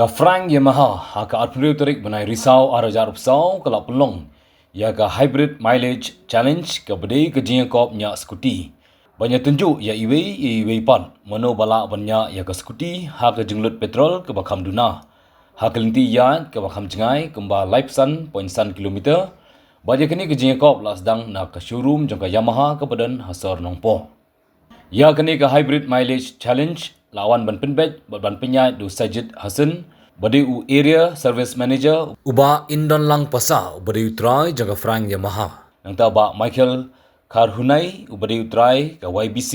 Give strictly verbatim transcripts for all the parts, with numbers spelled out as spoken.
Ka Frank Yamaha ha ka arphew tarik bnai Risaw arhajar arphew saw ka la pynlong ïa ka Hybrid Mileage Challenge, ka ba dei ka jingïakop ñiah skuti ban ïa tynjuh ïa iwei ïa iwei pat mano ba lah ban ñiah ïa ka skuti ha ka jinglut petrol ka ba kham duna ha ka lynti ïaid ka ba kham jngai kumba laiphew san point san kilometer. Bad ïa kane ka jingïakop la sdang na ka showroom jong ka Yamaha ka ba don ha sor Nongpoh. Ïa kane ka Hybrid Mileage Challenge la wan ban pynbeit bad ban pynïaid da u Sajid Hassan ba dei u Area Service Manager, u Bah Indonlang Pasa u ba dei u trai jong ka Frank Yamaha, nangta Bah Michael Kharhunai u ba dei u trai ka Y B C,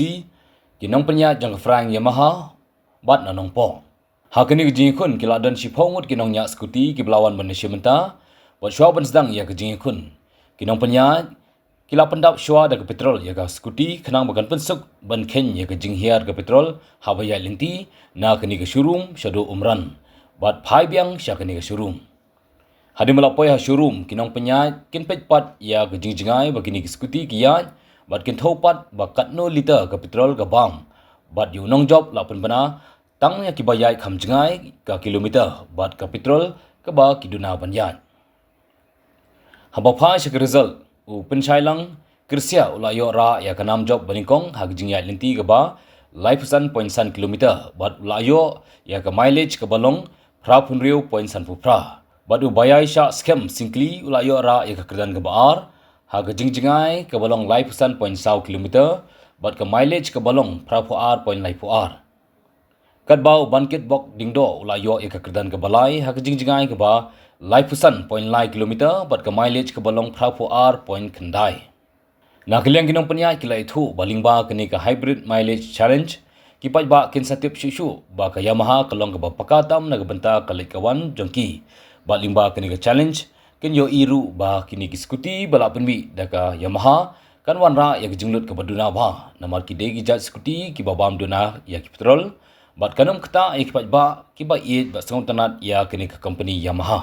ki nongpynïaid jong ka Frank Yamaha bad na Nongpoh. Ha kane ka jingïakhun ki la don shiphew ngut ki nongñiah skuti ki ba la wan ban ïashim bynta. Bad shuwa ban sdang ïa ka jingïakhun, ki nongpynïaid ki la pyndap shuwa da ka petrol ïa ka skuti khnang ba kan pynsuk ban kheiñ ïa ka jinghiar ka petrol haba ïaid lynti na kane ka showroom shaduh Umran. Bad phai biang sha kane ka showroom. Hadien ba la poi ha showroom, ki nongpynïaid kin peit pat ïa ka jingjngai ba kine ki skuti ki ïaid bad kin thew pat ba katno liter ka petrol ka bam. Bad ïa u nongjop la pynbna tang ïa ki ba ïaid kham jngai ka kilometer bad ka petrol ka ba ki duna ban ïaid. Haba phai sha ka result, u Pynshailang Kyrsia u la ïoh rah ïa ka nam jop ba nyngkong ha ka jingïaid lynti ka ba laiphew san point san kilometer bad u la ïoh ïa ka mileage ka ba long phraphew hynriew point sanphew phra. Bad u Baïaishah Skhem Syngkli u la ïoh rah ïa ka kyrdan ka ba ar ha ka jingjngai ka ba long laiphew san point saw kilometer bad ka mileage ka ba long phraphew ar point laiphew ar. Katba u Bankit Bok Dingdo u la ïoh ïa ka kyrdan ka ba lai ha ka jingjngai ka ba laiphew san point lai kilometer bad ka mileage ka ba long phraphew ar point khyndai. Na ka liang ki nongpynïaid ki la ïathuh ba lyngba kane ka Hybrid Mileage Challenge, ki paidbah kin sa tip shuh shuh ba ka Yamaha ka long ka ba paka tam na ka bynta ka leit ka wan jong ki. Bad lyngba kane ka challenge, kin ïohi ruh ba kine ki skuti ba la pynmih da ka Yamaha kan wanrah ïa ka jinglut ka ba duna bha namar ki dei ki jait skuti ki ba bam duna ïa ki petrol. Bad kan ym ktah ïa ki paidbah ki ba ïeit bad sngewtynnat ïa kane ka company Yamaha.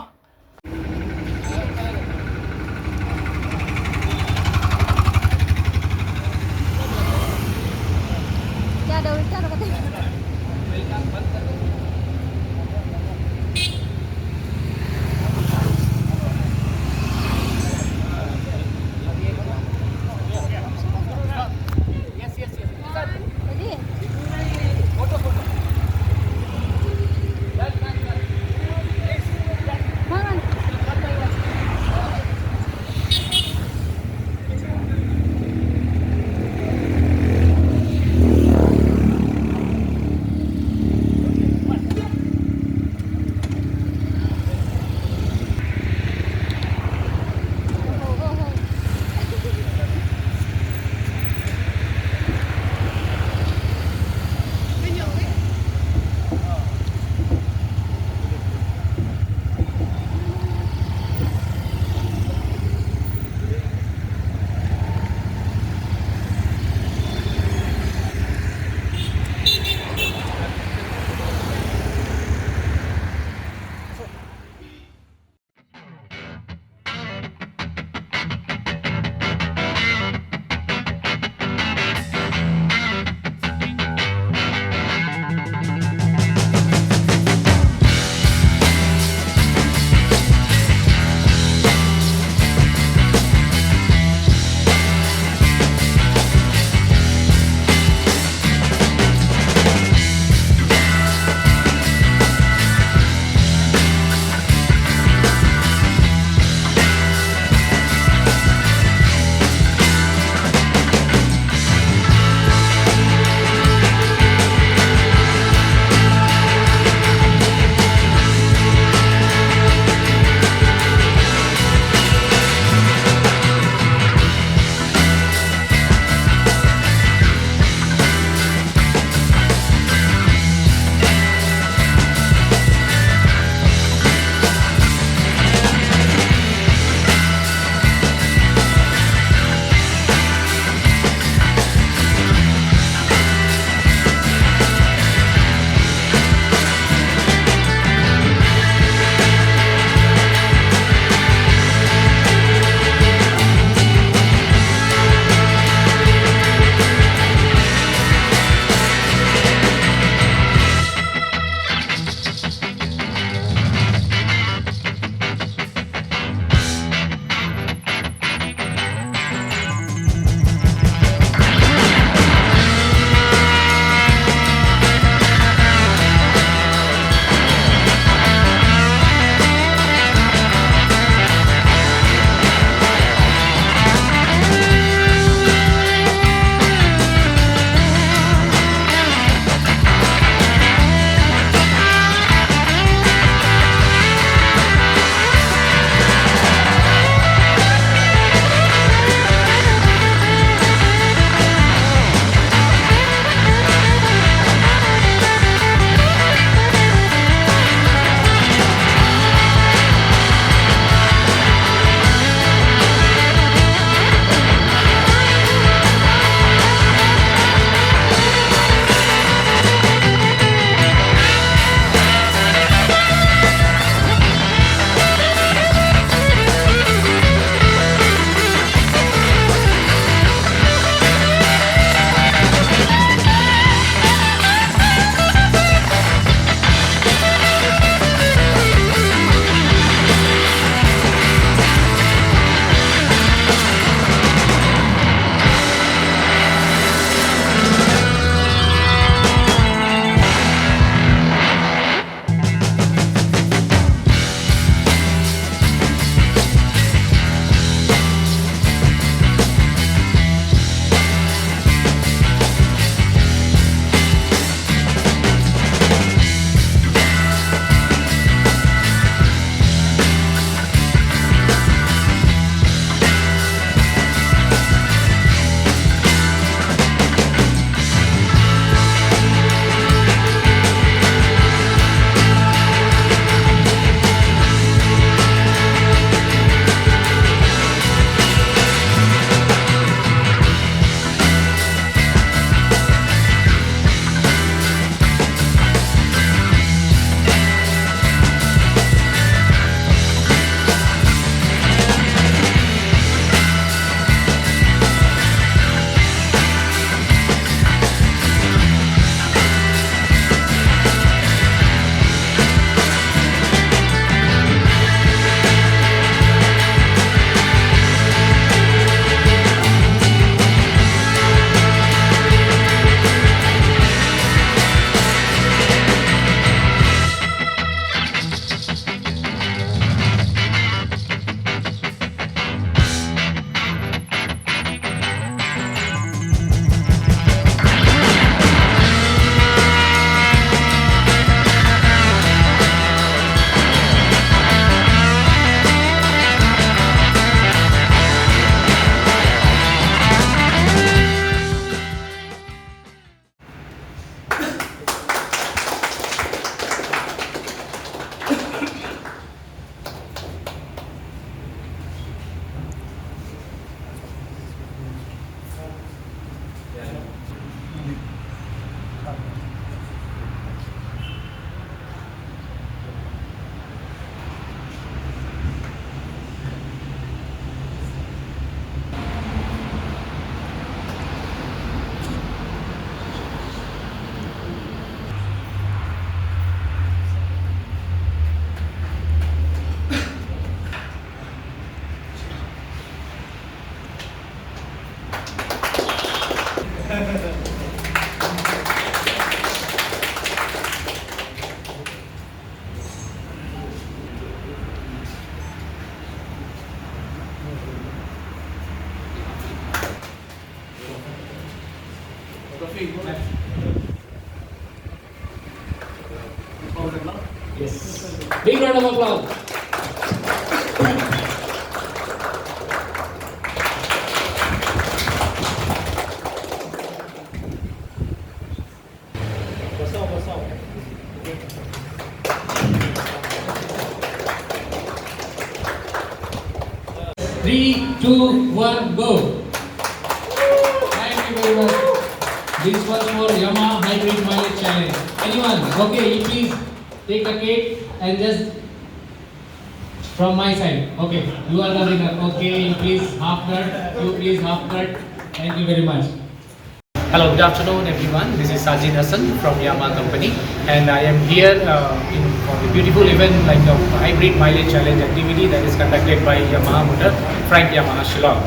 Yes. Big round of applause. Three, two, one, go. Thank you very much. This was for Yamaha Hybrid Mileage Challenge. Anyone? Okay, you please take a cake and just from my side. Okay, you are the winner. Okay, you please half cut. You please half cut. Thank you very much. Hello, good afternoon, everyone. This is Sajid Hassan from Yamaha Company, and I am here, uh, in, for the beautiful event like the Hybrid Mileage Challenge activity that is conducted by Yamaha Motor, Frank Yamaha Shillong.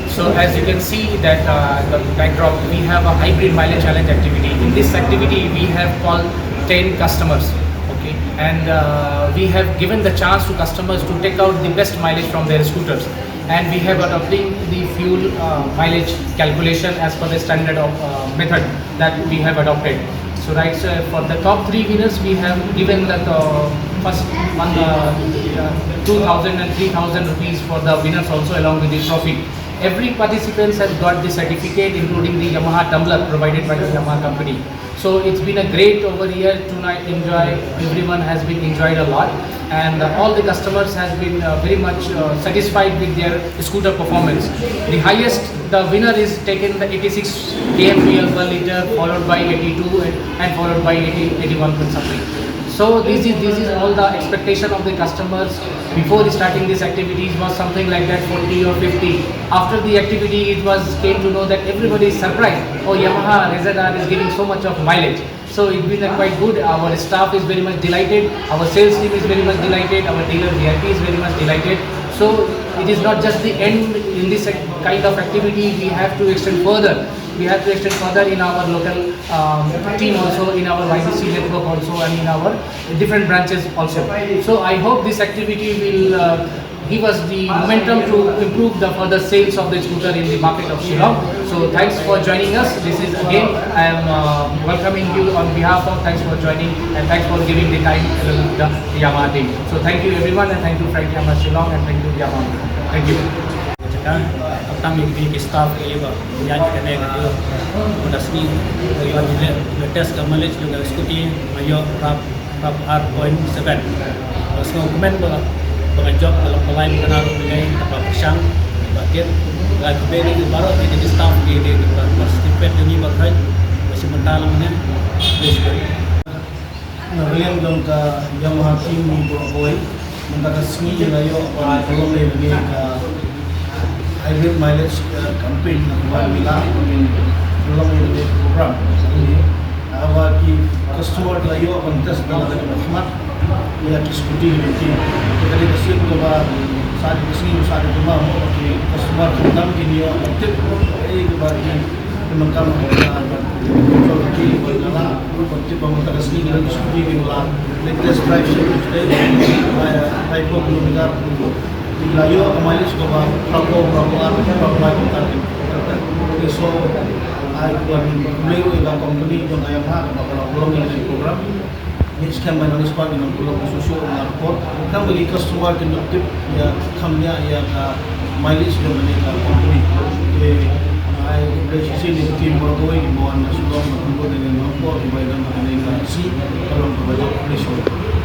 So as you can see that, uh, the backdrop, we have a Hybrid Mileage Challenge activity. In this activity, we have called ten customers, okay, and, uh, we have given the chance to customers to take out the best mileage from their scooters. And we have adopting the fuel, uh, mileage calculation as per the standard of, uh, method that we have adopted. So, right, so for the top three winners, we have given that, uh, first one, uh, uh, two thousand and three thousand rupees for the winners also, along with the trophy. Every participant has got the certificate, including the Yamaha tumbler provided by the Yamaha company. So it's been a great over here tonight. Enjoy, everyone has been enjoyed a lot, and, uh, all the customers has been, uh, very much, uh, satisfied with their scooter performance. The highest, the winner is taken the eighty-six K M P L per liter, followed by eighty-two and, and followed by eighty, eighty-one point something. So this is, this is all the expectation of the customers before starting these activities was something like that, forty or fifty. After the activity, it was came to know that everybody is surprised. Oh, Yamaha Z R is giving so much of mileage. So it's been a quite good. Our staff is very much delighted. Our sales team is very much delighted. Our dealer V I P is very much delighted. So it is not just the end in this kind of activity. We have to extend further. We have to extend further in our local, um, team also, in our Y B C network also, and in our different branches also. So I hope this activity will, uh, give us the momentum to improve the further sales of the scooter in the market of Shillong. So thanks for joining us. This is again, I am, uh, welcoming you on behalf of, thanks for joining and thanks for giving the time to the Yamaha team. So thank you everyone, and thank you Frank Yamaha Shillong, and thank you Yamaha. Thank you. Jaka, tang ïa ki staff ki ba ïa kane ka ïa, ba da sngi, ba ïa ki le, ba test ka mileage jong ka scooty, ba ïa ka, ka four point seven. Ba sngewkmen ba, ba nga jop dalam pelai ba kena ruh ngai, ba pyrshang, ba kit, ba ki ba ni baroh ki staff ki, ki, ki, ba, ba stipet ni ba khai, ba shi mynta lang ne, please. Na liang jong ka Yamaha team ngi buh buai, mynta ka sngi ngi la ïoh ban pynlong ïa kane ka hybrid mileage, eh, campaign na ka wan mila, pynlong ïa kane ka program. Ngi, ah, ba ki customer ki la ïoh ban test na ka khmat ïa ki scooty ki. Te ka dei ka sien kaba sa ka sngi sa ka ma mo ki customer ki dang kin ïoh ban tip, eh, ba ki Pyndonkam ha ka, ka, ka, ka, ka, ka, ka, ka, ka, ka tip ba mynta ka sngi ngi don ki scooty ki la leh test drive sha Tuesday, five kilometer. Ki la ïoh ka mileage kaba phraphew, phraphew ar, phraphew lai kilometer. So ai khublei ruh ïa ka company jong ka Yamaha kaba ka la pynlong ïa kane ka program. Ngi skhem ba nang ïa shuwa ngi nang pynlong shuh shuh na report. Tang ba ki customer kin ïoh tip ïa kham ïa ïa ka mileage jong kane ka company. Te ai khublei shisien ïa ki team baroh kawei kiba wan na Shillong na pynbud ïa kane ka report kiba ïadon bad kane ka sngi ka long kaba jop khublei shisien.